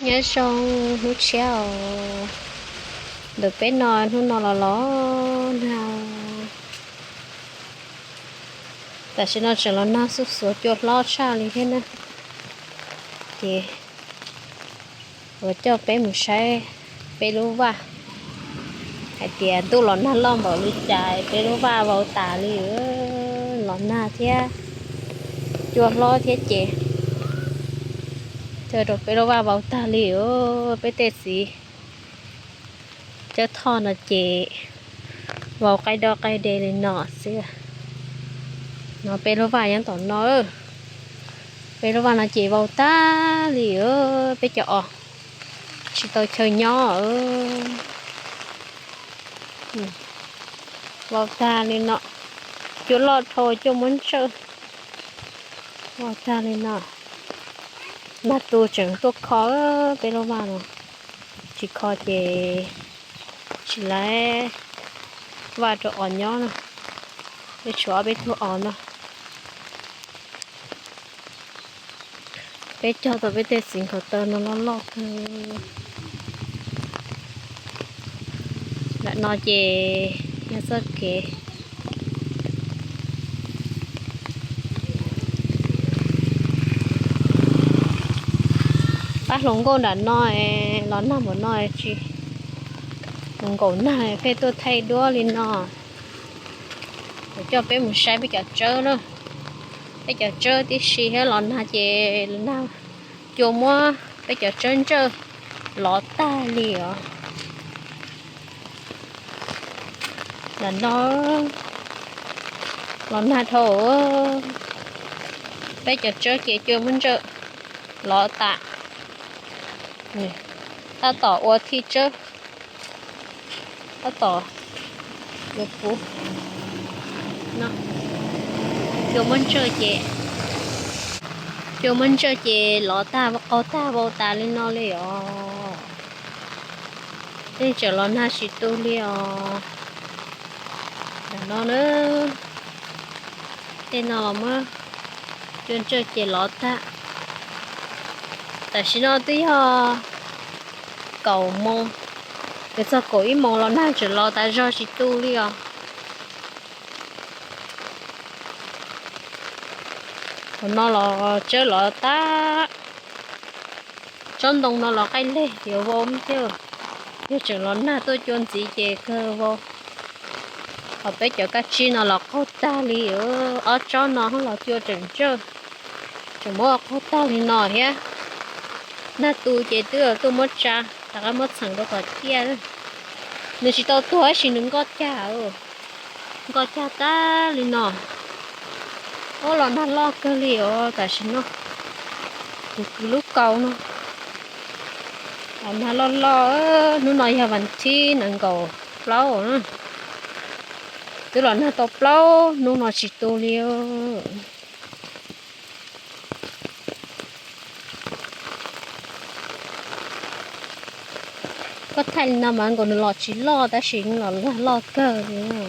Nyob zoo hnub tshiab os, ntawm peb no hnub no los los nag. Tam sim no tseem los nag xuj xuav cua hlob tshaj li thiab na. Ces ua coj peb mus saib peb lub vaj hais tias ntuj los nag loj npaum li cas peb lub vaj vau tas li. Los nag thiab cua hlob thiab ces ua rau peb lub vaj vau tag li. Peb tej txiv cawb thoj no ces vau qaij doj qaij de li no xwb. No peb lub vaj nyob tom no, peb lub vaj no ces vau tag li. Peb cov os tsis tau chaw nyob. Vau tag li no, cua loj dhau cua muab ntsawj. Vau tag li no, nag tu tseem tuaj kho peb lub vaj no. Tsis kho ces tsis laib vaj rau os nyob na. Peb tshuav ob peb tug os no. Peb cog tau peb tej txiv nkaus taw no loj loj kawg. Ntawm no ces yog txoj kev pab hluas nkauj nram no, los nag npaum no tsis, hluas nkauj nag pheej tuaj thaij duab li no. Kuv coj peb mus saib peb cov tsawb na. Peb cov tsawb tib si thiab los nag ces nag cua muab peb cov tsawb ntsawj lov tag li os. Ntawm no los nag dhau, peb cov tsawb ces cua muab ntsawj lov tas. Tab tom ua thij tsawb, tab tom yuav puv. Cua muab ntsawj ces, cua muab ntsawj ces lov tag qaug tag vau tas li no li os. Tej tseem los nag tsis tu li os. Ntawm no na, tej no los muab cua ntsawj ces lov tag. Tam sim no twb yog kaum moos, yuav txog kaum ib moos los nag tseem los tas zog tsis tu li os. Qhov no los tsawb lov tag. Tsob ntoo no los qaij leg yuav vau thiab. Yog tseem los nag tuaj cua ntxiv ces kawg vau. Ho peb cov kab tsib no los qaug tag li, ob tsob no los cua tseem ntsawj, tseem muab qaug tag li no thiab. Nag tu ces twb tuaj muab tsa, rov qab muab txheem rau kom ciaj. Nws tsis tau tuag tab sis nws nkoj cag, nkoj cag tag li no. Ub, los nag loj kawg li os tam sim no. Kuv kwv lub kaus no, los nag loj loj. Hnub no yog vas thib nees nkaum plaub, twb los nag tau plaub hnub no tsis tu li. Koj thaij li no mas nkaus nws los tsis loj tab sis los nag loj kawg li.